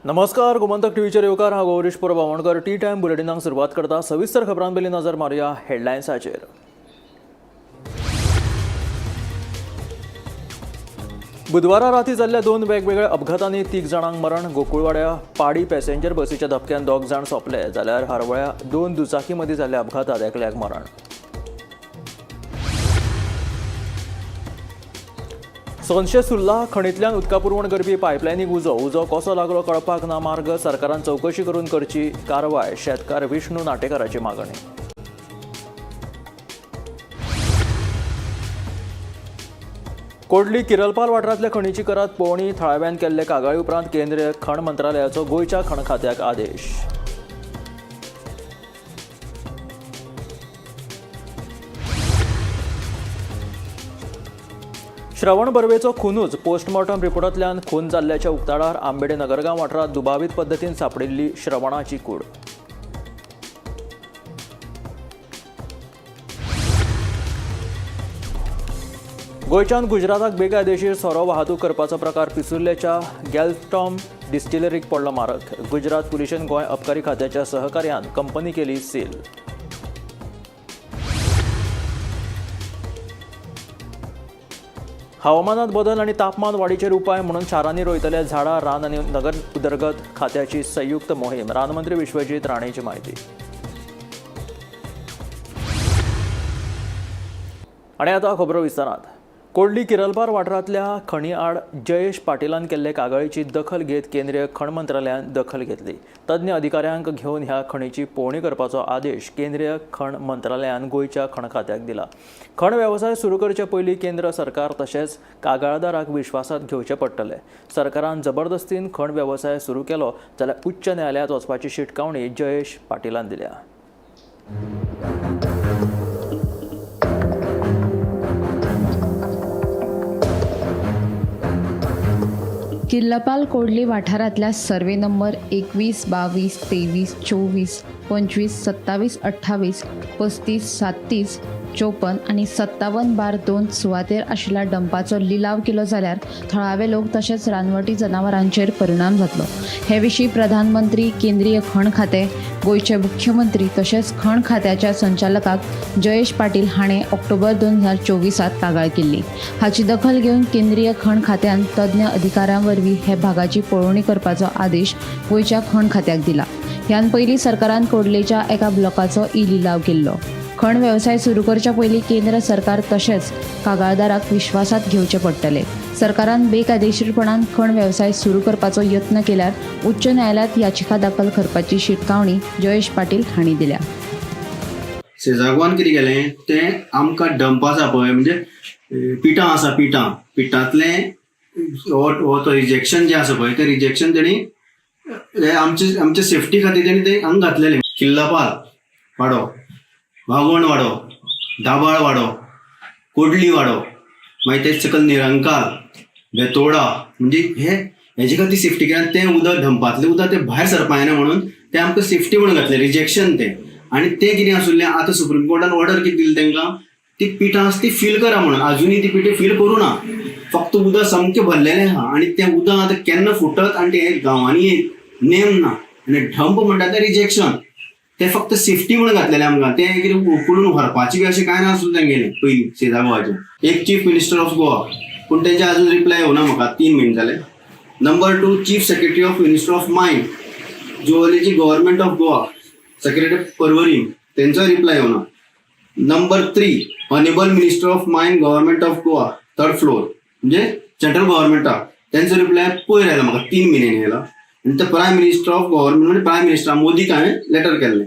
नमस्कार, गोमंतक टीव्हीचेर येवकार. हांव गौरीश परब आमोणकर. टी टायम बुलेटिनाक सुरवात करता. सविस्तर खबरां पयलीं नजर मारुया हेडलायन्साचेर. बुधवारा राती जाल्ल्या दोन वेगवेगळ्या अपघातांनी तीग जाणांक मरण. गोकुळवाड्या पाडी पॅसेंजर बसीच्या धपक्यान दोग जाण सोंपले, जाल्यार हरवळ्या दोन दुचाकी मदीं जाल्ल्या अपघातात एकल्याक मरण. सोनशे सुर्ला खणींतल्यान उदका पुरवण करपी पायपलायनीक उजो. उजो कसो लागलो कळपाक ना मार्ग. सरकारान चवकशी करून करची कारवाय, शेतकार विष्णू नाटेकाराची मागणी. कोडली किरलपाल वाठारांतल्या खणीची करात पळोवणी. थळाव्यान केल्ले कागाळी उपरांत केंद्रीय खण मंत्रालयाचो गोंयच्या खण खात्याक आदेश. श्रवण बर्वेचो खुनूच. पोस्टमॉर्टम रिपोर्टांतल्यान खून जाल्ल्याच्या उक्ताडार. आंबेडे नगरगांव वाठारांत दुबावीत पद्दतीन सांपडिल्ली श्रवणाची कूड. गोंयच्यान गुजराताक बेकायदेशीर सोरो वाहतूक करपाचो प्रकार. पिसुर्लेच्या गॅल्फटॉम डिस्टिलरीक पडलो मारक. गुजरात पुलिशेन गोंय अबकारी खात्याच्या सहकार्यान कंपनी केली सील. हवामानात बदल आणि तापमान वाडीचेर उपाय म्हणून शारांनी रोयतले झाडां. रान आनी नगर उदरगत खात्याची संयुक्त मोहीम. रानमंत्री विश्वजीत राणेची माहिती. आणि आता खबरो विस्तारात. कोडली किरलपार वाठारांतल्या खणी आड जयेश पाटिलान केल्ले कागाळीची दखल घेत केंद्रीय खण मंत्रालयान दखल घेतली. तज्ञ अधिकाऱ्यांक घेवन ह्या खणीची पळोवणी करपाचो आदेश केंद्रीय खण मंत्रालयान गोंयच्या खण खात्याक दिला. खण वेवसाय सुरू करचे पयलीं केंद्र सरकार तशेंच कागाळदाराक विश्वासात घेवचें पडटलें. सरकारान जबरदस्तीन खण वेवसाय सुरू केलो जाल्यार उच्च न्यायालयांत वचपाची शिटकावणी जयेश पाटिलान दिल्या. किल्लपाल कोडली वाठारांतल्या सर्वे नंबर 21, 22, 23, 24, 25, 27, 28, 35, 37, 54 आनी 57/2 सुवातेर आशिल्ल्या डंपाचो लिलाव केलो जाल्यार थळावे लोक तशेंच रानवटी जनावरांचेर परिणाम जातलो. हे विशीं प्रधानमंत्री, केंद्रीय खण खातें, गोंयचे मुख्यमंत्री तशेंच खण खात्याच्या संचालकाक जयेश पाटील हाणें ऑक्टोबर 2024 कागाळ केल्ली. हाची दखल घेवन केंद्रीय खण खात्यान तज्ञ अधिकाऱ्यां वरवीं हे भागाची पळोवणी करपाचो आदेश गोंयच्या खण खात्याक दिला. ह्यान पयलीं सरकारान कोडलेच्या एका ब्लॉकाचो ई लिलाव केल्लो. खण वेवसाय सुरू करच्या पयलीं केंद्र सरकार तशेंच कागाळदाराक विश्वासात घेवचें पडटलें. सरकारान बेकायदेशीरपणान खण वेवसाय सुरू करपाचो यत्न केल्यार उच्च न्यायालयांत याचिका दाखल करपाची शिटकावणी जयेश पाटील हांणी दिल्या. सेजागवान कितें केलें तें आमकां डंप आसा पळय, म्हणजे पिठां आसा, पिठां पिठांतलें हो तो रिजेक्शन जें आसा पळय, तें रिजेक्शन तेणी आमचे आमचे सेफ्टी खातीर तेणी तें हांगा घातलेलें. किल्लापाल वाडो, वागवण वाडो, दाबाळ वाडो, कोडली वाडो, मागीर ते सकयल निरंकाल, बेतोडा, म्हणजे हे हेजे खातीर सेफ्टी केल्यान तें उदक, डंपांतलें उदक तें भायर सरपा जायना म्हणून तें आमकां सेफ्टी म्हणून घातलें रिजेक्शन तें. आनी तें कितें आसुल्लें, आतां सुप्रीम कोर्टान ऑर्डर कितें दिली तांकां, ती पिठां आसा ती फील करा म्हणून. आजुनूय ती पिठां फील करूं ना, फक्त उदक सामकें भरलेलें आहा आनी तें उदक आतां केन्ना फुटत आनी तें गांवांनी नेम ना. आनी डंप म्हणटा तें रिजेक्शन, तें फक्त सेफ्टी म्हणून घातलेलें आमकां. तें कितें उखलून व्हरपाचें बी अशें कांय नासलें तेंगेलें पयलीं सेजा गोवाचें. एक चीफ मिनिस्टर ऑफ गोवा, पूण तेंचे अजून रिप्लाय येवना म्हाका, 3 म्हयने जाले. Number 2, chief secretary of minister of mine, geology, government of Goa, secretary Porvorim, तेंचोय reply येवना. Number 3, honourable minister of mine, government of Goa, third floor, म्हणजे सेंट्रल गव्हर्मेंटाक, तेंचो रिप्लाय पयर आयला म्हाका, 3 म्हयन्यांनी आयला. आनी ते प्रायम मिनिस्टर ऑफ गव्हर्मेंट म्हणजे प्रायम मिनिस्टर मोदीक हांवें लेटर केल्लें,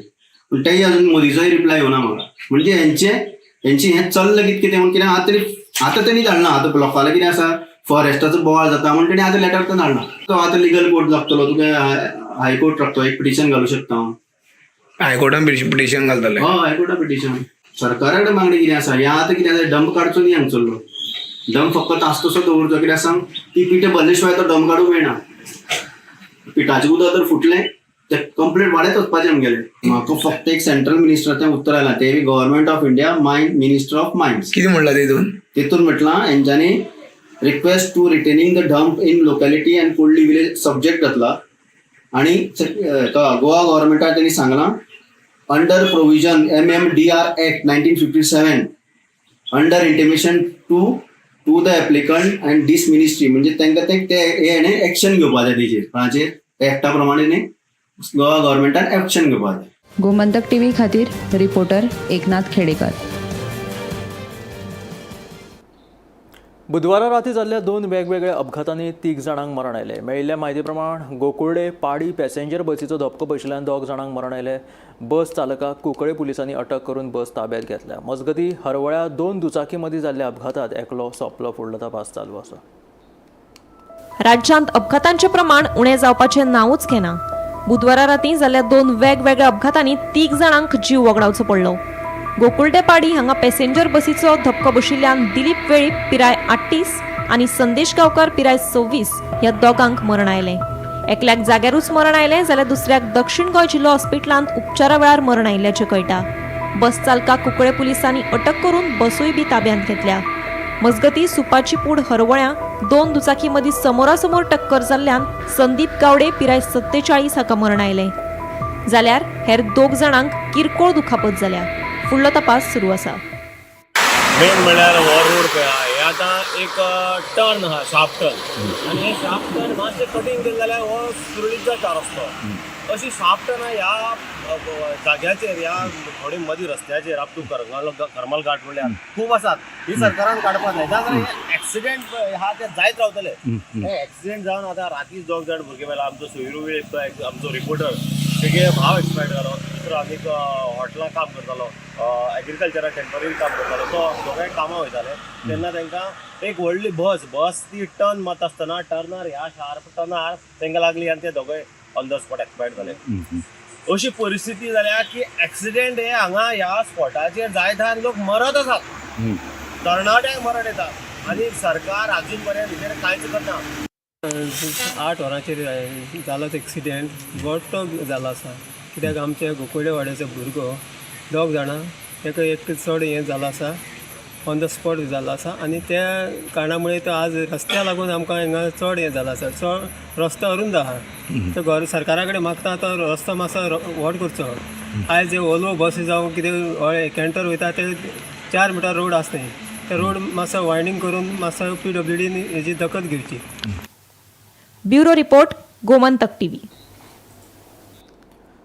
पूण तेय अजून मोदीचोय रिप्लाय येवना म्हाका. म्हणजे हेंचे हें चल्लां कितें कितें म्हणून कितें आतां तरी आतां तेणी धाडना. आतां लोकांक कितें आसा, फॉरेस्टाचो बोवाळ जाता म्हणून तेणी आतां लेटर तर धाडना. तो आतां लिगल कोर्ट लागतलो तुका, हायकोर्ट लागतो, एक पिटिशन घालूं शकता हांव. हायकोर्टान पिटिशन घालतले? हय, हायकोर्टा पिटिशन. सरकारा कडेन मागणी कितें आसा, हें आतां कितें आसा, डंप काडचो न्ही हांगसरलो, डंप फक्त आसा तसो दवरचो. कित्याक सांग, ती पिठें भरले शिवाय तो डंप काडूंक मेळना. पिठाचें उदक जर फुटलें तें कंप्लीट वाड्यात वचपाचें आमगेलें. म्हाका फक्त एक सेंट्रल मिनिस्टराचें उत्तर आयलां, तें government of India mine minister of mines. कितें म्हणलां तितून? तितून म्हटलां हेंच्यांनी request to retaining the dump in locality and Kodli village subject घातला. आनी गोवा गव्हर्मेंटाक तेणी सांगलां under provision MMDR act 1957 under intimation to the applicant and this ministry, म्हणजे तांकां ते हेणें एक्शन घेवपा जाय तेजेर, कोणाचेर एक्टा प्रमाणे न्ही गोवा गव्हर्मेंटान एक्शन घेवपा जाय. गोमंतक टीव्ही खातीर रिपोर्टर एकनाथ खेडेकर. बुधवारा राती जाल्ल्या 2 वेगवेगळ्या अपघातांनी 3 जाणांक मरण आयलें. मेळिल्ल्या म्हायती प्रमाण गोकुर्डे पाडी पॅसेंजर बसीचो धपको बशिल्ल्यान 2 जाणांक मरण आयलें. बस चालकाक कुंकळे पुलिसांनी अटक करून बस ताब्यात घेतल्या. मजगतीं हरवळ्या 2 दुचाकी मदीं जाल्ल्या अपघातांत एकलो सोंपलो. फुडलो तपास चालू आसा. राज्यांत अपघातांचें प्रमाण उणें जावपाचें नांवूच घेना. बुधवारा राती जाल्ल्या 2 वेगवेगळ्या अपघातांनी 3 जाणांक जीव वगडावचो पडलो. गोकुळडेपाडी हांगा पॅसेंजर बसीचो धपको बशिल्ल्यान दिलीप वेळीप पिराय 38 आनी संदेश गांवकर पिराय 26 ह्या दोगांक मरण आयलें. एकल्याक जाग्यारूच मरण आयलें जाल्यार दुसऱ्याक दक्षिण गोंय जिल्लो हॉस्पिटलांत उपचारा वेळार मरण आयिल्ल्याचें कळटा. बस चालकाक कुंकळे पुलिसांनी अटक करून बसूय बी ताब्यांत घेतल्या. मजगती सुपाची पूड हरवळ्यां 2 दुचाकी मदीं समोरासमोर टक्कर जाल्ल्यान संदीप गावडे पिराय 47 हाका मरण आयलें, जाल्यार हेर 2 जाणांक किरकोळ दुखापत जाल्या. फुडलो तपास सुरू आसा. मेन म्हळ्यार हो रोड पळय आहा, हे आतां एक टर्न आहा, शार्प टर्न, आनी हे शार्प टर्न मातशें कटींग केलें जाल्यार हो सुरळीत जाता रस्तो. अशी शार्प टर्न ह्या जाग्याचेर, ह्या थोडे मदीं रस्त्याचेर अप टू करमल घाट म्हणल्यार खूब आसात. ही सरकारान काडपाक जाय, जाल्यार एक्सिडेंट आहा ते जायत रावतले. हे एक्सिडेंट जावन आतां रातीच 2 जाण भुरगे मेला. आमचो सोयरू वेळीप आमचो रिपोर्टर, तेगे भाव एक्सपायर्ड जालो. दुसरो आनीक हॉटेलान काम करतालो, एग्रीकल्चराक टेंपररी काम करतालो, तो दोगांय कामां वयताले तेन्ना तांकां एक व्हडली बस ती टर्न मारता आसतना टर्नार ह्या शार्प टर्नार तांकां लागली आनी ते दोगांय ऑन the spot expired जाले. अशी परिस्थिती जाल्या की एक्सिडेंट हे हांगा ह्या स्पॉटाचेर जायत आहा आनी लोक मरत आसात, तरणाट्यांक मरण येता आनी सरकार अजून पर्यंत हेजेर कांयच करना. 8 वरांचेर जालो तो एक्सिडेंट, मोठो जालो आसा. कित्याक आमच्या गोकुळे वाड्याचो भुरगो 2 जाणां ताका एक चड हें जालो आसा, ऑन the spot जालो आसा. आनी त्या कारणामुळे तो आज रस्त्या लागून आमकां हिंगा चड हें जालां आसा. चड रस्तो अरुंद आहा, तो घर सरकारा कडेन मागता तो रस्तो मातसो व्हड करचो. आयज जे वोल्वो बस जावं कितें कॅन्टर वयता ते 4 मिटर रोड आसा, ते रोड मातसो वायडींग करून मातसो PWD हेजी दखल घेवची. Bureau report, Gomantak TV.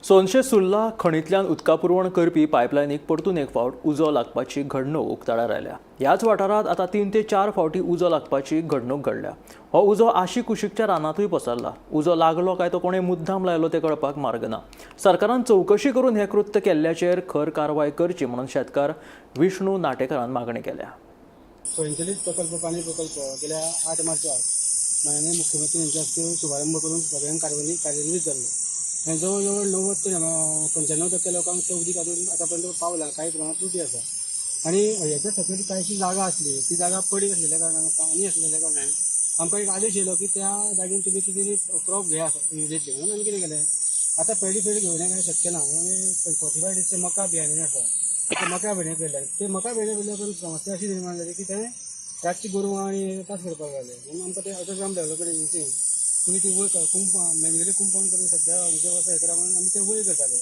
Sonse Surla खणींतल्यान उदका पुरवण करपी पायपलायनीक परतून एक फावट उजो लागपाची घडणूक उक्ताडार आयल्या. ह्याच वाठारांत आतां 3 ते 4 फावटी उजो लागपाची घडणूक घडल्या. हो उजो आशी कुशीकच्या रानांतूय पसरला. उजो लागलो काय तो कोणें मुद्दाम लायलो तें कळपाक मार्ग ना. सरकारान चवकशी करून हें कृत्य केल्ल्याचेर खर कारवाय करची म्हणून शेतकार विष्णू नाटेकारान मागणी केल्या. स्वयंचलित प्रकल्प पाणी प्रकल्प गेल्या 8 मार्चाक माननीय मुख्यमंत्री यांच्या हस्ते शुभारंभ करून सगळ्यांक कार्यान्वित जाल्लो आनी जवळ जवळ 90 ते 95% लोकांक तें उदीक अजून आतां पर्यंत पावलां. कांय प्रमाणांत त्रुटी आसा आनी हेच्या सकयल कांयशी जागा आसली, ती जागा पडीक आसलेल्या कारणान, पाणी आसलेल्या कारणान आमकां एक आदेश येयलो की त्या जागेन तुमी कितें तरी क्रॉप घेया इमिडिएटली. म्हणून आमी कितें केलें, आतां पेडी फेडी घेवया कांय शक्य ना म्हणून आमी 45 डेजचे मका बियाणे आसा ते मका बियाणे पेरले. ते मका बियाणे पेरल्या उपरांत समस्या अशी निर्माण जाली की तें रातची गोरवां आनी त्रास करपाक लागले. म्हणून आमकां ते अदर ग्राम डेव्हलपमेंट एजन्सीन तुमी ती वयर मॅन्युअली कुंपावंड करून सद्या आमचे वर्सा एकरा म्हणून आमी ते वयर करताले.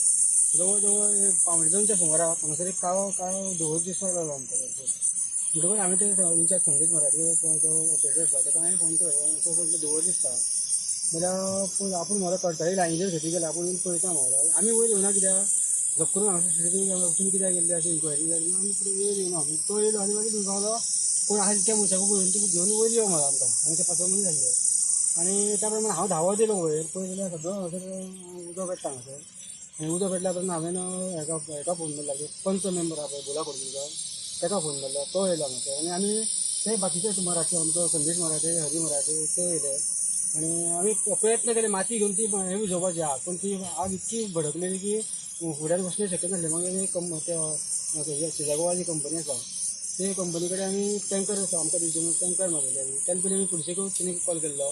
जवळ जवळ 1.75 सुमाराक हांगासर एक काळो काळो धुंवर दिसपाक लागलो आमकां भरपूर. म्हणटकूच हांवें ते इन्चार्ज संगीत मराठी जो ऑपरेटर आसा ताका हांवें फोन केलो. असो म्हणलें धुंवर दिसता जाल्यार आपूण म्हाका कळटाली लायनीचेर शेती केल्या, आपूण येवन पळयता म्हाका. आमी वयर येवना कित्याक जप करून हांगा सीसीटीव्ही कॅमेरा तुमी कित्याक गेल्ले अशी इन्क्वायरी जाली. आमी फुडें वयर येवना. तो येयलो आनी मागीर म्हणपाक लागलो कोण आसा तितक्या मनशाक पळोवन तुमी घेवन वयर यो म्हणा आमकां. आनी ते 5 मनीस आसले आनी त्या प्रमाणे हांव धांवत येयलो वयर. पळय जाल्यार सगळो हांगासर उदक पेट्टा हांगासर. आनी उदक पेटल्या उपरांत हांवें हेका फोन मारलो, पंच मेंबर आहा पळय भुला खोर्जुंवेकर, ताका फोन मारलो, तो येयलो हांगासर. आनी आमी ते बाकीचे मराठी आमचो संदेश मराठे, हरी मराठे ते येयले आनी आमी प्रयत्न केले माती घेवन ती हें विजोवपाची आग, पूण ती आग इतकी भडकलेली की फुड्यान वचणें शक्य नासलें. मागीर त्या शेजागोवा जी कंपनी आसा ते कंपनी कडेन आमी टँकर आसा आमकां दिवचे म्हणून टँकर मागयले. आमी तेन्ना पयलीं आमी पुलिसेकूय तेणी कॉल केल्लो,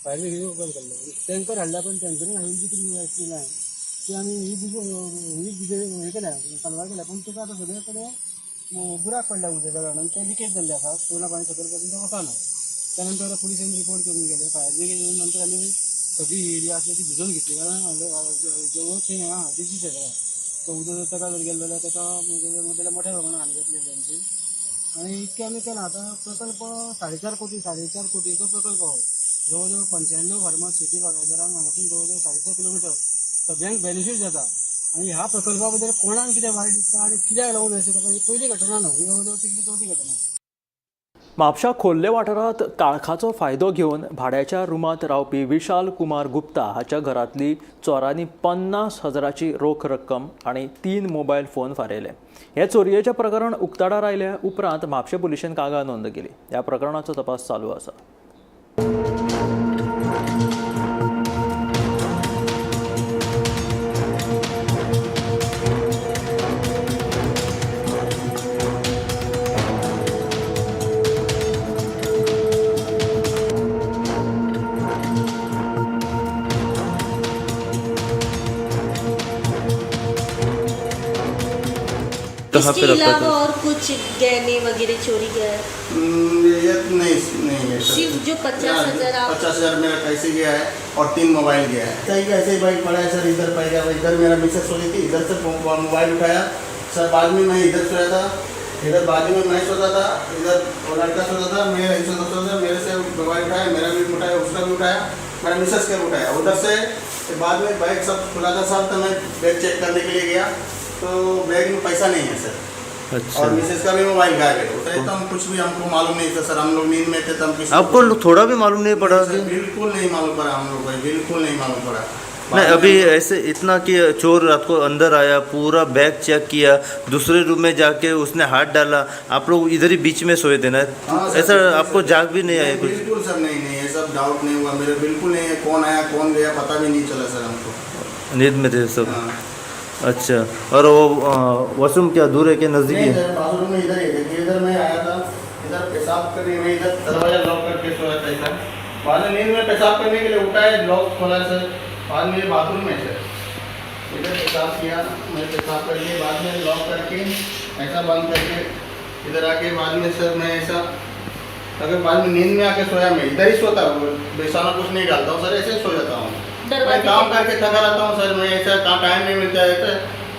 फायर ब्रिगेडीक कॉल केल्लो. टँकर हाडल्या पण टँकरीन हाडून जी ती आसली लायन ती आमी ही ही केल्या, सलवार केल्या, पूण ताका आतां सगळे कडेन बुराक पडल्या उदकाच्या कारणान तें लिकेज जाल्लें आसा, पूर्ण पाणी सकयल पर्यंत वचना. त्या नंतर पुलिसेन रिपोर्ट करून गेले, फायर ब्रिगेड येवन नंतर आमी सगळी एरिया आसली ती भिजोवन घेतली, कारण जवळ थंय हें आहा डिजीज जाता, तो उदक जर ताका जर गेलो जाल्यार ताका जाल्यार मोठ्या प्रमाणात हानी जातली आसली आमची. आनी इतकें आमी केलां. आतां प्रकल्प 4.5 कोटी, 4.5 कोटीचो प्रकल्प हो. जवळ जवळ 95 फार्मास शेती बागायतदारांक हांगासून जवळ जवळ 4.5 किलोमिटर सगळ्यांक बेनिफीट जाता. आनी ह्या प्रकल्पा बद्दल कोणाक कितें वायट दिसता आनी कित्याक लागून अशें जाता, ही पयली घटना न्हय, ही जवळ जवळ तिसरी चवथी घटना. म्हापशा खोर्ले वाठारांत काळखाचो फायदो घेवन भाड्याच्या रुमांत रावपी विशाल कुमार गुप्ता हाच्या घरांतली चोरांनी 50,000ची रोख रक्कम आनी 3 मोबायल फोन फारयले. हे चोरयेचें प्रकरण उक्ताडार आयले उपरांत म्हापशें पुलिशेन कागाळ नोंद केली. ह्या प्रकरणाचो तपास चालू आसा. कहाँ इसके पे रखा अलावा था? और कुछ गहने वगैरह चोरी गया है? ये नहीं नहीं है सर। सिर्फ जो 50,000 आप 50,000 मेरा कैसे गया है और 3 मोबाइल गया है। सही ऐसे ही बाइक पड़ा है सर, इधर पड़ गया, इधर मेरा मिसेस सोई थी, इधर से मोबाइल उठाया सर। बाद में मैं इधर सोया था, इधर बाजू में मैं सोता था, इधर वो लड़का सोता था, मैं ऐसे सोता था, मेरे से मोबाइल उठाया, मेरा भी उठाया, उसका भी उठाया, मेरा मिसेस का भी उठाया उधर से। बाद में बैग सब खुला था सर, तो मैं बैग चेक करने के लिए गया तो बैग में पैसा नहीं है सर। अच्छा। और मिसेस का भी मोबाइल गायब है। उठे तो हम कुछ भी हमको मालूम नहीं था सर, हम लोग नींद में थे तो हम किसी आपको थोड़ा भी मालूम नहीं पड़ा? सर, बिल्कुल नहीं मालूम पड़ा हम लोग को, बिल्कुल नहीं मालूम पड़ा। नहीं, अभी ऐसे इतना कि चोर रात को अंदर आया, पूरा बैग चेक किया, दूसरे रूम में जाके उसने हाथ डाला, आप लोग इधर ही बीच में सोए थे ना? हाँ सर, ऐसा बिल्कुल आपको सर। जाग भी नहीं आया कुछ? बिल्कुल सर, नहीं नहीं, ये सब डाउट नहीं हुआ मेरे, बिल्कुल नहीं है। कौन आया कौन गया पता भी नहीं चला सर हमको। नींद में थे सब? हाँ। अच्छा, और वो वॉशरूम क्या दूर है क्या नज़दीक नहीं है? सर, बाथरूम में इधर ही है। देखिए इधर मैं आया था, इधर पेशाब करने में इधर दरवाजा लॉक करके सोया था इधर। बाद में नींद में पेशाब करने के लिए उठा है, लॉक खोला सर, बाद में बाथरूम में सर इधर पेशाब किया मैं, पेशाब करके बाद में लॉक करके ऐसा बंद करके इधर आके बाद में सर मैं ऐसा अगर बाद में नींद में आके सोया, मैं इधर ही सोता हूँ, बिछाना कुछ नहीं डालता हूँ सर, ऐसे ही सो जाता हूँ। मैं दरवाजे काम के करके थका रहता हूँ सर, मैं ऐसा कहाँ टाइम नहीं मिलता है, ऐसा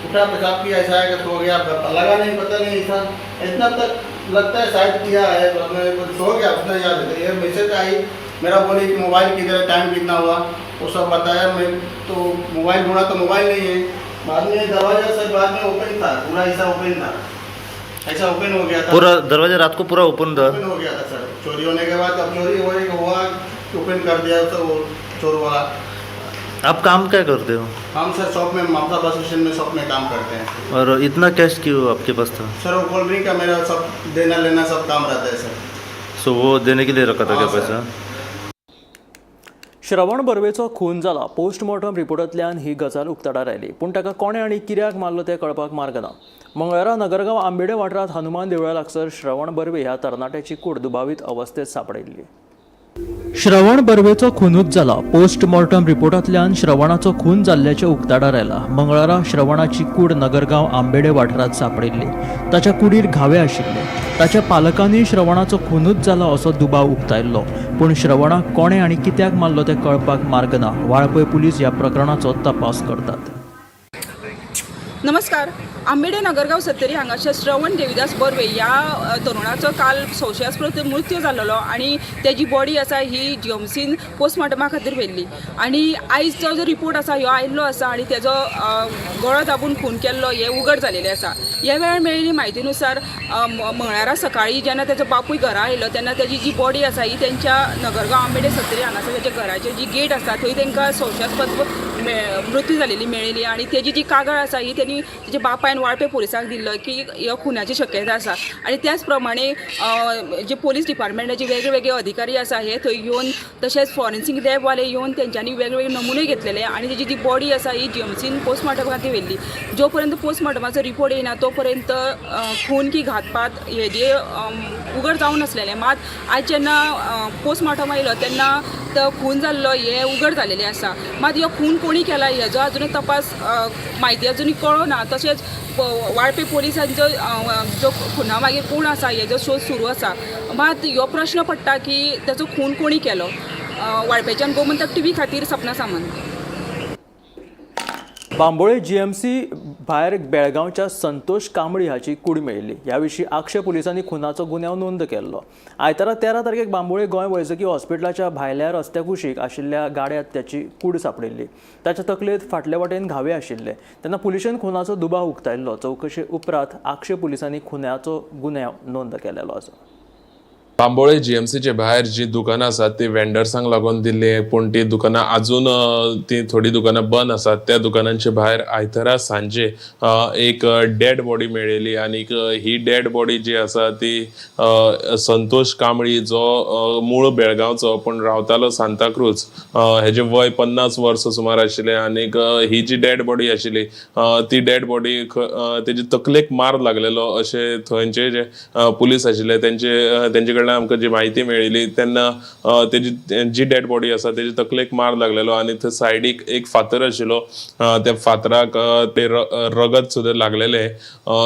उठा पेशाब किया ऐसा है कि सो गया, लगा नहीं पता नहीं था इतना तक लगता है शायद किया है, बस मैं सो गया उतना याद है। ये मैसेज आई मेरा, बोले कि मोबाइल किधर है, टाइम कितना हुआ वो सब बताया। मैं तो मोबाइल ढूंढा तो मोबाइल नहीं है। बाद में दरवाजा सर बाद में ओपन था, पूरा ऐसा ओपन था, ऐसा ओपन हो गया था पूरा दरवाजा रात को पूरा ओपन था? ओपन हो गया था सर। चोरी होने के बाद, अब चोरी हो हुआ ओपन कर दिया तो वो चोर वाला। आप काम क्या करते हो? हम सर शॉप में, ममता बस स्टेशन में शॉप में काम करते हैं। और इतना कैश क्यों आपके पास था? सर वो कोल्ड ड्रिंक का मेरा सब देना लेना सब काम रहता है सर। सो वो देने के लिए रखा था क्या हाँ, सर। पैसा? श्रवण बर्वेचो खून जाला. पोस्टमॉर्टम रिपोर्टांतल्यान ही गजाल उक्ताडार आयली, पूण ताका कोणें आनी कित्याक मारलो तें कळपाक मार्ग ना. मंगळारा नगरगांव आंबेडे वाठारांत हनुमान देवळा लागसर श्रवण बर्वे ह्या तरणाट्याची कूड दुबावीत अवस्थेत सांपडिल्ली. श्रवण बर्वेचो खुनूच जाला. पोस्टमॉर्टम रिपोर्टांतल्यान श्रवणाचो खून जाल्ल्याचें उक्ताडार आयला. मंगळारा श्रवणाची कूड नगरगांव आंबेडे वाठारांत सांपडिल्ली. ताच्या कुडीर घावे आशिल्ले. ताच्या पालकांनी श्रवणाचो खुनूच जाला असो दुबाव उक्तायल्लो, पूण श्रवणाक कोणें आनी कित्याक मारलो तें कळपाक मार्ग ना. वाळपय पुलीस ह्या प्रकरणाचो तपास करतात. नमस्कार. आंबेडे नगरगांव सत्तरी हांगासर श्रवण देविदास बर्वे ह्या तरुणाचो काल संशयास्पद मृत्यू जाल्लो आनी तेजी बॉडी आसा ही जीएमसीन पोस्टमॉर्टमा खातीर व्हेल्ली आनी आयज जो रिपोर्ट आसा ह्यो आयिल्लो आसा आनी तेजो गळो दाबून खून केल्लो हें उगड जालेलें आसा. ह्या वेळार मेळिल्ली म्हायतीनुसार मंगळारा सकाळीं जेन्ना तेजो बापूय घरा आयलो तेन्ना तेजी जी बॉडी आसा ही तेंच्या नगरगांव आंबेडे सत्तरी हांगासर तेच्या घराचे जी गेट आसा थंय तेंकां संशयास्पद मृत्यू जालेली मेळिल्ली आनी तेजी जी कागाळ आसा ही तेणी तेच्या बापायन वाळपे पुलिसांक दिल्लो की ह्यो खुनाची शक्यता आसा आनी त्याच प्रमाणे जे पोलीस डिपार्टमेंटाचे वेगळे वेगळे अधिकारी आसा हे थंय येवन तशेंच फॉरेन्सीक लॅबवाले येवन तेंच्यांनी वेगळे वेगळे नमुने घेतलेले आनी तेजी जी बॉडी आसा ही जीएमसीन पोस्टमॉर्टमा खातीर व्हेल्ली. जो पर्यंत पोस्टमॉर्टमाचो रिपोर्ट येयना तो पर्यंत खून की घातपात हे जे उगड जावं नासलेलें. मात आयज जेन्ना पोस्टमॉर्टम आयलो तेन्ना तो खून जाल्लो हें उगड जालेलें आसा. मात ह्यो खून कोणी केला हेजो अजुनूय तपास म्हायती अजुनूय कळो ना. तशेंच वाळपे पोलिसांचो जो खुना मागीर कोण आसा हेजो शोध सुरू आसा. मात ह्यो प्रश्न पडटा की तेजो खून कोणी केलो. वाळपेच्यान गोमंतक टीव्ही खातीर सपना सामंत. बांबोळे जीएमसी भायर बेळगांवच्या संतोष कांबळी हाची कूड मेळिल्ली. ह्या विशीं आगशे पुलिसांनी खुनाचो गुन्यांव नोंद केल्लो. आयतारा 13 तारखेक बांबोळे गोंय वैजकी हॉस्पिटलाच्या भायल्या रस्त्या कुशीक आशिल्ल्या गाड्यांत ताची कूड सांपडिल्ली. ताच्या तकलेंत फाटले वाटेन घावे आशिल्ले. तेन्ना पुलिशेन खुनाचो दुबाव उक्तायल्लो. चवकशे उपरांत आगशे पुलिसांनी खुनाचो गुन्यांव नोंद केलेलो आसा. बांबोळे जीएमसीचे भायर जी दुकानां आसात ती वेंडर्सांक लागून दिल्ली, पूण ती दुकानां अजून ती थोडी दुकानां बंद आसात. त्या दुकानांचे भायर आयतारा सांजे एक डेड बॉडी मेळिल्ली आनीक ही डेड बॉडी जी आसा ती संतोष कांबळी जो मूळ बेळगांवचो पूण रावतालो सांताक्रूज, हेजे वय 50 वर्सां सुमार आशिल्लें आनीक ही जी डेड बॉडी आशिल्ली ती डेड बॉडी तेजी तकलेक मार लागलेलो अशें थंयचे जे पुलीस आशिल्ले तेंचे कडल्यान आमकां जी म्हायती मेळिल्ली. तेन्ना तेजी जी डेड बॉडी आसा तेजी तकलेक मार लागलेलो आनी थंय सायडीक एक फातर आशिल्लो, त्या फातराक ते रगत सुद्दां लागलेलें.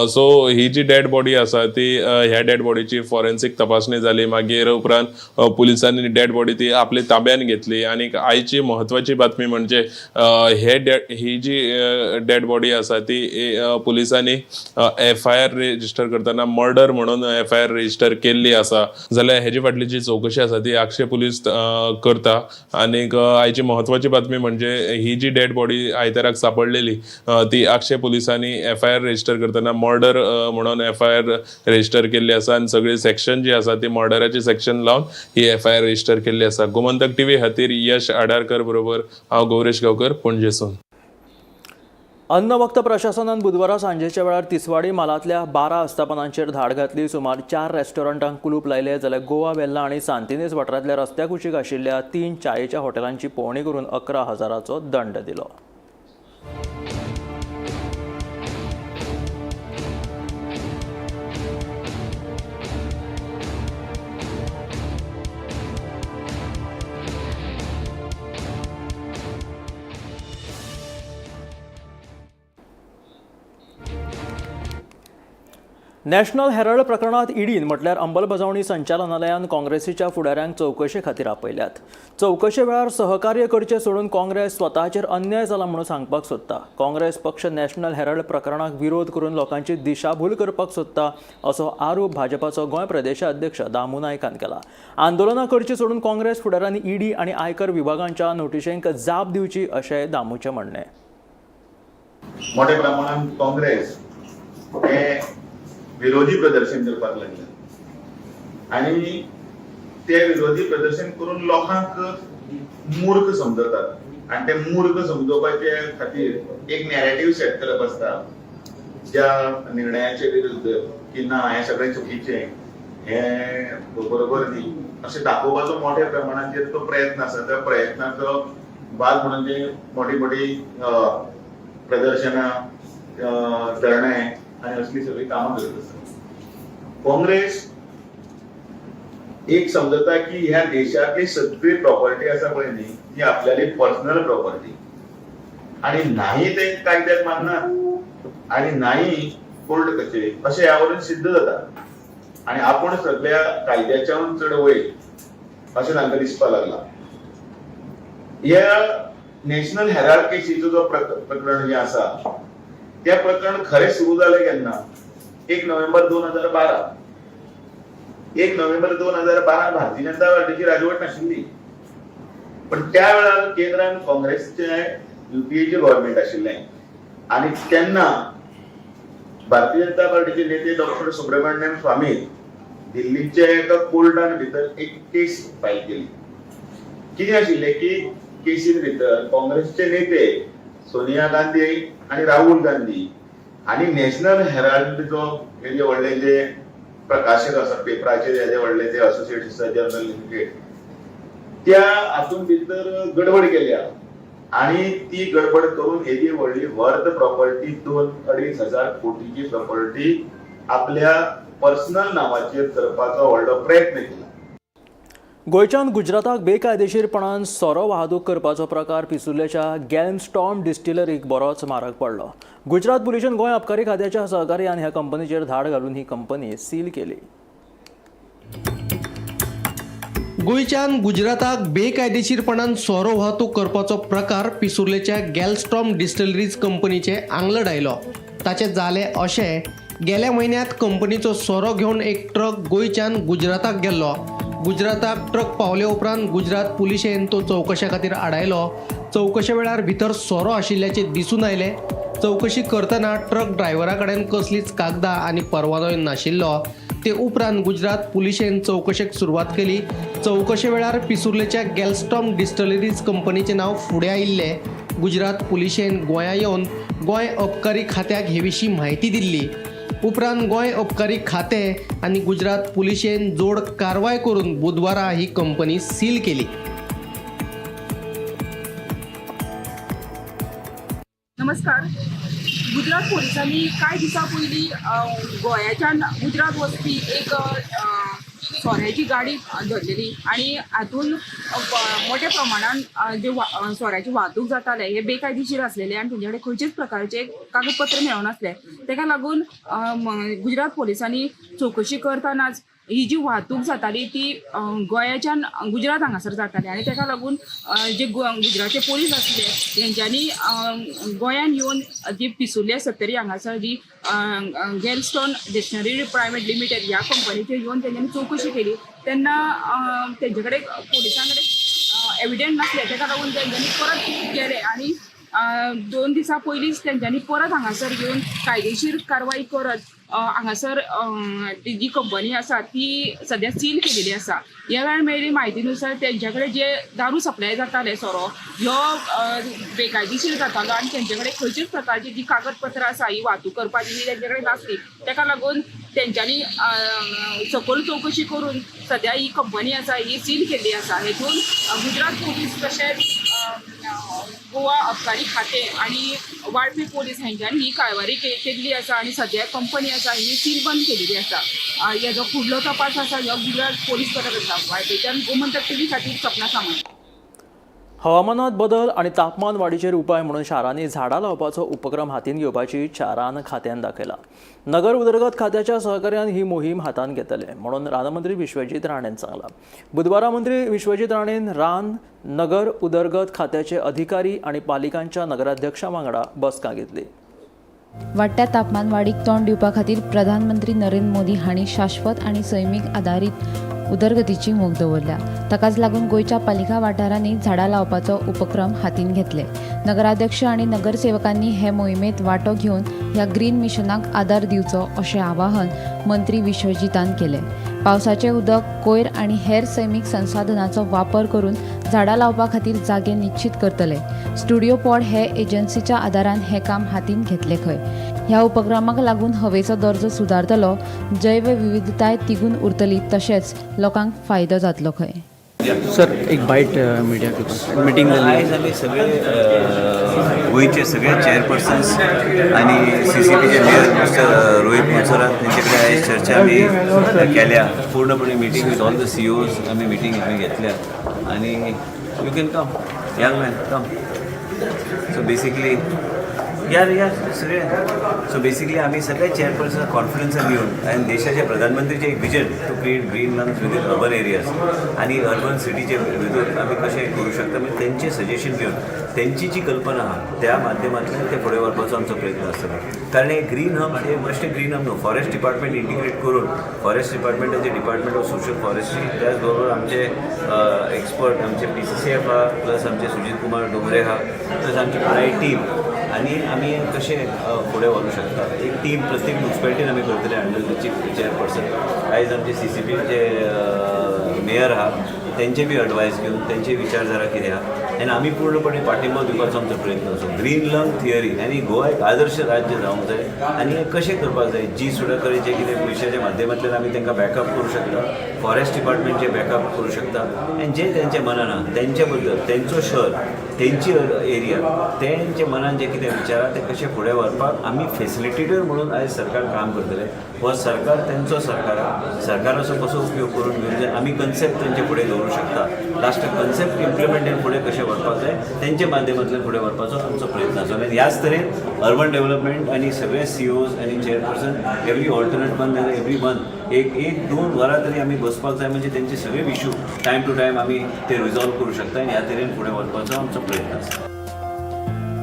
सो ही जी डेड बॉडी आसा ती ह्या डेड बॉडीची फॉरेन्सीक तपासणी जाली. मागीर उपरांत पुलिसांनी डेड बॉडी ती आपली ताब्यान घेतली. आनी आयची म्हत्वाची बातमी म्हणजे ही जी डेड बॉडी आसा ती पुलिसांनी एफआयआर रजिस्टर करतना मर्डर म्हणून एफआयआर रजिस्टर केल्ली आसा. जाल्यार हेजे फाटली जी चवकशी आसा ती आगशे पुलीस करता. आनीक आयची म्हत्वाची बातमी म्हणजे ही जी डेड बॉडी आयताराक सापडलेली ती आगशे पुलिसांनी एफआयआर रजिस्टर करतना मर्डर म्हणून एफआयआर रजिस्टर केल्ली आसा आनी सगळी सेक्शन जी आसा ती मर्डराची सेक्शन लावन ही एफआयआर रजिस्टर केल्ली आसा. गोमंतक टीव्ही खातीर यश आडारकर बरोबर हांव गौरेश गांवकर, पणजेसून. अन्नवक्त प्रशासनान बुधवारा सांजेच्या वेळार तिसवाडी म्हालांतल्या 12 आस्थापनांचेर धाड घातली. सुमार 4 रेस्टॉरंटांक कुलूप लायले जाल्यार गोवा वेल्ला आनी सांतिनेज वाठारांतल्या रस्त्या कुशीक आशिल्ल्या 3 चायेच्या हॉटेलांची पळोवणी करून 11,000चो दंड दिलो. नॅशनल हेराल्ड प्रकरणात ईडीन म्हटल्यार अंमलबजावणी संचालनालयान काँग्रेसीच्या फुडाऱ्यांक चवकशे खातीर आपयल्यात. चवकशे वेळार सहकार्य करचें सोडून काँग्रेस स्वताचेर अन्याय जाला म्हणून सांगपाक सोदता. काँग्रेस पक्ष नॅशनल हेराल्ड प्रकरणाक विरोध करून लोकांची दिशाभूल करपाक सोदता असो आरोप भाजपाचो गोंय प्रदेशाध्यक्ष दामू नायकान केला. आंदोलनां करची सोडून काँग्रेस फुडाऱ्यांनी ईडी आनी आयकर विभागांच्या नोटिशींक जाप दिवची अशें दामूचें म्हणणें. मोठ्या प्रमाणात काँग्रेस हे विरोधी प्रदर्शन करपाक लागले आनी ते विरोधी प्रदर्शन करून लोकांक मूर्ख समजतात आनी ते मूर्ख समजोवपाचे खातीर एक नॅरेटिव्ह सेट करप आसता ज्या निर्णयाचे विरुद्ध की ना हें सगळें चुकीचें, हें बरोबर न्ही अशें दाखोवपाचो मोठ्या प्रमाणाचेर तो प्रयत्न आसा. त्या प्रयत्नाचो भाग म्हणून जे मोठी मोठी प्रदर्शनां, धरणे आनी असली सगळी कामां करत आसा. काँग्रेस एक समजता की ह्या देशांतली सगळी प्रॉपर्टी आसा पळय न्ही ती आपल्याली पर्सनल प्रॉपर्टी आनी नाही ते कायद्याक माननात आनी नाही कोर्ट कचेरी अशें ह्या वरून सिद्ध जाता आनी आपूण सगळ्या कायद्याच्याहून चड वयर अशें तांकां दिसपाक लागला. ह्या नॅशनल हेराल्ड केसीचो जो प्रकरण जें आसा त्या प्रकरण खरें सुरू जालें केन्ना? 1 नोव्हेंबर 2012. 1 नोव्हेंबर 2012 भारतीय जनता पार्टीची राजवट नाशिल्ली, पण त्या वेळार केंद्रान काँग्रेसचे युपीएचे गव्हर्नमेंट आशिल्लें आनी तेन्ना भारतीय जनता पार्टीचे नेते डॉक्टर सुब्रमण्यम स्वामी दिल्लीच्या एका कोर्टान भितर एक केस फायल केली. कितें आशिल्लें की केसीन भितर काँग्रेसचे नेते सोनिया गांधी आनी राहुल गांधी आनी नॅशनल हेराल्ड जो हेजे व्हडले जे प्रकाशक आसा पेपराचे हेजे व्हडले जे असोसिएट आसा जर्नल लिमिटेड त्या हातून भितर गडबड केल्या आनी ती गडबड करून हेजी व्हडली वर्थ प्रॉपर्टी 2-2.5 हजार कोटीची प्रॉपर्टी आपल्या पर्सनल नावाचेर करपाचो व्हडलो प्रयत्न केला. गोंयच्यान गुजराताक बेकायदेशीरपणान सोरो वाहतूक करपाचो प्रकार पिसुर्लेच्या गॅल्मस्टॉर्म डिस्टिलरीक बरोच म्हारग पडलो. गुजरात पुलिशेन गोंय अबकारी खात्याच्या सहकार्यान ह्या कंपनीचेर धाड घालून ही कंपनी सील केली. गोंयच्यान गुजराताक बेकायदेशीरपणान सोरो वाहतूक करपाचो प्रकार पिसुर्लेच्या गॅलस्ट्रॉम डिस्टिलरीज कंपनीचे आंगलट आयलो. ताचें जालें अशें, गेल्या म्हयन्यांत कंपनीचो सोरो घेवन एक ट्रक गोंयच्यान गुजराताक गेल्लो. गुजराताक ट्रक पावले उपरांत गुजरात पुलिशेन तो चवकशे खातीर आडायलो. चवकशे वेळार भितर सोरो आशिल्ल्याचें दिसून आयलें. चवकशी करतना ट्रक ड्रायव्हरा कडेन कसलीच कागदां आनी परवानोय नाशिल्लो. ते उपरांत गुजरात पुलिशेन चवकशेक सुरवात केली. चवकशे वेळार पिसुर्लेच्या गॅलस्टॉम डिस्टिलरीज कंपनीचें नांव फुडें आयिल्लें. गुजरात पुलिशेन गोंया येवन गोंय अबकारी खात्याक हे विशीं म्हायती दिल्ली. उपरांत गोंय अबकारी खातें आनी गुजरात पुलिशेन जोड कारवाय करून बुधवारा ही कंपनी सील केली. नमस्कार. गुजरात पोलिसांनी कांय दिसां पयलीं गोंयाच्यान गुजरात वचपी एक सोऱ्याची गाडी धरलेली आनी हातून मोठ्या प्रमाणान जे सोऱ्याची वाहतूक जाताले हे बेकायदेशीर आसलेले आनी तेंचे कडेन खंयचेच प्रकारचे कागदपत्र मेळनासले. तेका लागून गुजरात पोलिसांनी चवकशी करतनाच ही जी वाहतूक जाताली ती गोंयाच्यान गुजरात हांगासर जाताली आनी तेका लागून जे गुजरातचे पोलीस आसले तेंच्यांनी गोंयान येवन जी पिसुर्ले सत्तरी हांगासर जी गॅलस्टोन डिस्टिलरी प्रायवेट लिमिटेड ह्या कंपनीचेर येवन तेंच्यांनी चवकशी केली तेन्ना तेंचे कडेन पोलिसां कडेन एविडंट नासले. तेका लागून तेंच्यांनी परत गेले आनी 2 दिसां पयलींच तेंच्यांनी परत हांगासर येवन कायदेशीर कारवाय करत हांगासर जी कंपनी आसा ती सद्या सील केलेली आसा. ह्या वेळार मेळिल्ली म्हायती नुसार तेंच्या कडेन जे दारू सप्लाय जाताले सोरो ह्यो बेकायदेशीर जातालो आनी तेंचे कडेन खंयचेच प्रकारची जी कागदपत्रां आसा ही वाहतूक करपाची ही तेंचे कडेन नासली. तेका लागून तेंच्यांनी सखोल चवकशी करून सद्या ही कंपनी आसा ही सील केल्ली आसा. हेतून गुजरात पोलीस तशेंच गोवा अबकारी खातें आनी वाळपी पोलीस हेंच्यांनी ही कारवाय केल्ली आसा आनी सद्या कंपनी आसा ही सील बंद केलेली आसा. हेजो फुडलो तपास आसा ह्यो गुजरात पोलीस करत आसा. वाळपेच्यान गोमंतक टीव्ही खातीर सपना सामंत. हवामानात बदल आनी तापमान वाडीचेर उपाय म्हणून शारांनी झाडां लावपाचो उपक्रम हातीन घेवपाची इच्छा रान खात्यान दाखयला. नगर उदरगत खात्याच्या सहकार्यान ही मोहीम हातान घेतले म्हणून रानमंत्री विश्वजीत राणेन सांगला. बुधवारा मंत्री विश्वजीत राणेन रान नगर उदरगत खात्याचे अधिकारी आनी पालिकांच्या नगराध्यक्षां वांगडा बसका घेतली. वाडट्या तापमान वाडीक तोंड दिवपा खातीर प्रधानमंत्री नरेंद्र मोदी हांणी शाश्वत आनी सैमीक आदारीत उदरगतीची मोख दवरल्या. ताकाच लागून गोंयच्या पालिका वाठारांनी झाडां लावपाचो उपक्रम हातीन घेतले. नगराध्यक्ष आनी नगरसेवकांनी हे मोहिमेंत वांटो घेवन ह्या ग्रीन मिशनाक आदार दिवचो अशें आवाहन मंत्री विश्वजीतान केलें. पावसाचें उदक, कोयर आनी हेर सैमीक संसाधनाचो वापर करून झाडां लावपा खातीर जागे निश्चित करतले. स्टुडिओ पॉड हे एजन्सीच्या आदारान हें काम हातीन घेतले खंय. ह्या उपक्रमाक लागून हवेचो दर्जो सुदारतलो, जैव विविधताय तिगून उरतली, तशेंच लोकांक फायदो जातलो खंय. सर, एक बाईट मीडिया के पास मीटिंग झाली. आयज आमी सगळे गोंयचे सगळे चेअरपर्सन्स आनी सीसीपीचे मेयर मिस्टर रोहित मोन्सेरात तेंचे कडेन आयज चर्चा आमी केल्या. पूर्णपणे meeting with all the CEOs आमी मिटींग आमी घेतल्या आनी you can come, young man, come. So basically यार यार सगळे, सो बेसिकली आमी सगळे चेअरपर्सन कॉन्फरन्सान येवन आनी देशाचे प्रधानमंत्रीचे एक vision to create green lungs within urban areas आनी अर्बन सिटीचे भितर आमी कशें करूं शकता, म्हणजे तेंचे सजेशन घेवन तेंची जी कल्पना आहा त्या माध्यमांतल्यान ते फुडें व्हरपाचो आमचो प्रयत्न आसतलो. कारण हे ग्रीन हब हे बेश्टे ग्रीन हब न्हू, फॉरेस्ट डिपार्टमेंट इंटिग्रेट करून, फॉरेस्ट डिपार्टमेंटाचे डिपार्टमेंट ऑफ सोशल फॉरेस्ट्री, त्याच बरोबर आमचे एक्सपर्ट आमचे पीसीसीएफ आहा, प्लस आमचे सुजीत कुमार डोंगरे आहा, प्लस आमची पुराय टीम आनी आमी कशें फुडें व्हरूंक शकता. एक टीम प्रत्येक म्युन्सिपालिटीन आमी करतले अंडर the chief chairperson. आयज आमचे सीसीपीचे मेयर आहा, तेंचे बी एडवायस घेवन तेंचे विचारधारा कितें आहा आनी आमी पूर्णपणे पाठिंबो दिवपाचो आमचो प्रयत्न आसा. ग्रीन लंग थियरी आनी गोवा एक आदर्श राज्य जावंक जाय आनी हें कशें करपाक जाय, जी सुद्दां जे कितें पयशाच्या माध्यमांतल्यान आमी तांकां बॅकअप करूं शकता, फॉरेस्ट डिपार्टमेंटचे बॅकअप करूं शकता आनी जे तेंच्या मनान आहा तेंच्या बद्दल, तेंचो शहर, तेंची एरिया, तेंच्या मनान जे कितें विचार आहा ते कशें फुडें व्हरपाक आमी फेसिलिटेटर म्हणून आयज सरकार काम करतले. हो सरकार तेंचो सरकार आहा. सरकाराचो कसो उपयोग करून घेवन जे आमी कन्सेप्ट तेंचे फुडें दवरूं शकता, लास्टाक कन्सेप्ट इम्प्लिमेंट फुडें कशें. व्हरपाक जाय तेंच्या माध्यमांतल्यान फुडें व्हरपाचो आमचो प्रयत्न आसा. आनी ह्याच तरेन अर्बन डेव्हलपमेंट आनी सगळे CEOs आनी chairperson every alternate month every month एक एक 2 वरां तरी आमी बसपाक जाय, म्हणजे तेंचे सगळे इशू टायम टू टायम आमी ते रिजॉल्व करूं शकता आनी ह्या तरेन फुडें व्हरपाचो आमचो प्रयत्न आसा.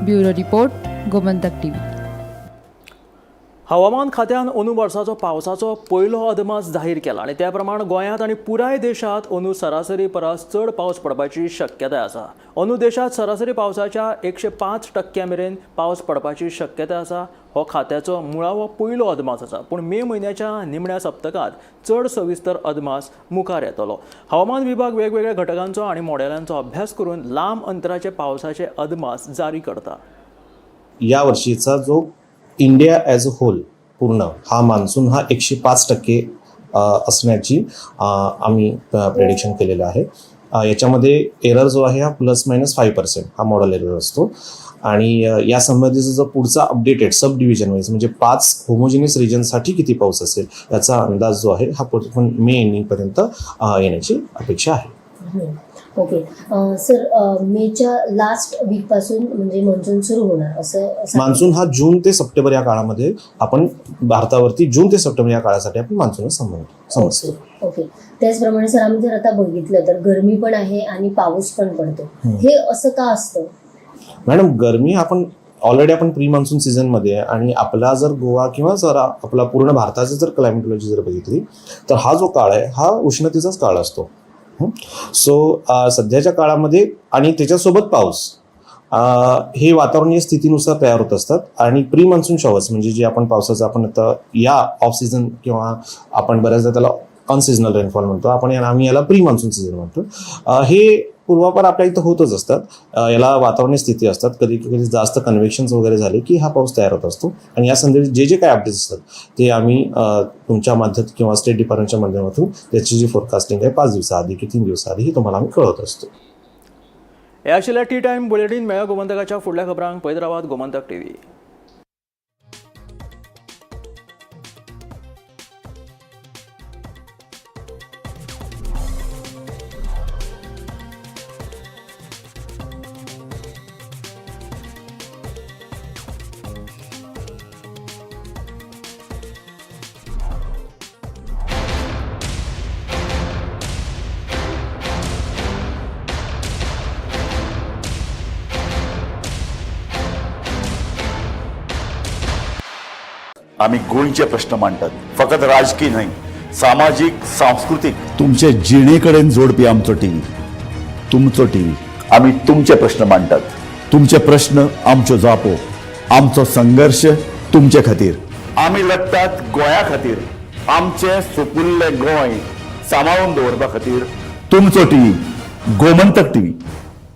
Bureau report, Gomantak TV. हवामान खात्यान अंदू वर्साचो पावसाचो पयलो अदमास जाहीर केला आनी त्या प्रमाण गोंयांत आनी पुराय देशांत अंदू सरासरी परस चड पावस पडपाची शक्यताय आसा. अंदू देशांत सरासरी पावसाच्या 105% मेरेन पावस पडपाची शक्यताय आसा. हो खात्याचो मुळावो पयलो अदमास आसा, पूण मे म्हयन्याच्या निमण्या सप्तकांत चड सविस्तर अदमास मुखार येतलो. हवामान विभाग वेगवेगळ्या घटकांचो आनी मॉडेलांचो अभ्यास करून लांब अंतराचे पावसाचे अदमास जारी करता. या वर्षीचा जो इंडिया ॲज अ होल पूर्ण हा मान्सून हा 105% असण्याची आम्ही प्रेडिक्शन केलेलं आहे. याच्यामध्ये एरर जो आहे हा ±5% हा मॉडेल एरर असतो. आणि या संबंधीचा जो पुढचा अपडेटेड सब डिव्हिजन वाईज म्हणजे 5 होमोजिनियस रिजनसाठी किती पाऊस असेल याचा अंदाज जो आहे हा पण मे एंडिंगपर्यंत येण्याची अपेक्षा आहे. ओके सर, मेच्या लास्ट वीक पासून म्हणजे मान्सून सुरू होणार असं मान्सून हा जून ते सप्टेंबर या काळामध्ये आपण भारतावरती जून ते सप्टेंबर या काळासाठी आपण मान्सून समजतो. ओके, त्याचप्रमाणे सर आम्ही जर आता बघितलं तर गरमी पण आहे आणि पाऊस पण पडतो, हे असं का असतं? मॅडम, गरमी आपण ऑलरेडी आपण प्री मान्सून सीझनमध्ये आहे आणि आपला जर गोवा किंवा जर आपला पूर्ण भारताचं जर क्लायमेटॉलॉजी जर बघितली तर हा जो काळ आहे हा उष्णतेचाच काळ असतो. सो सध्याच्या काळामध्ये आणि त्याच्यासोबत पाऊस हे वातावरणीय स्थितीनुसार तयार होत असतात. आणि प्री मान्सून शॉवर्स म्हणजे जे आपण पावसाचं आपण आता या ऑफ सीझन किंवा आपण बऱ्याचदा त्याला अनसिजनल रेनफॉल म्हणतो, आपण आम्ही याला प्री मान्सून सीझन म्हणतो. हे पूर्वापार आपल्या इथं होतच असतात. याला वातावरणीय स्थिती असतात, कधी कधी जास्त कन्व्हेक्शन्स वगैरे झाले की हा पाऊस तयार होत असतो. आणि या संदर्भात जे जे काही अपडेट्स असतात ते आम्ही तुमच्या माध्यमात किंवा स्टेट डिपार्टमेंटच्या माध्यमातून त्याची जी फोरकास्टिंग आहे 5 दिवसाआधी की 3 दिवसाआधी ही तुम्हाला आम्ही कळवत असतो. हे आशिल्लें टी टायम बुलेटीन. मेळ्या गोमंतकाच्या फुडल्या खबरांक पळयत रावात गोमंतक टीव्ही. आम्ही गोंयचे प्रश्न मांडतात, फकत राजकीय न्हय, सामाजीक, सांस्कृतीक, तुमचे जिणे कडेन जोडपी आमचो टीव्ही, तुमचो टीव्ही. आम्ही तुमचे प्रश्न मांडतात, तुमचे प्रश्न आमच्यो जापो, आमचो संघर्श तुमचे खातीर. आम्ही लढतात गोंया खातीर, आमचें सुपुल्लें गोंय सांबाळून दवरपा खातीर. तुमचो टीव्ही, गोमंतक टीव्ही.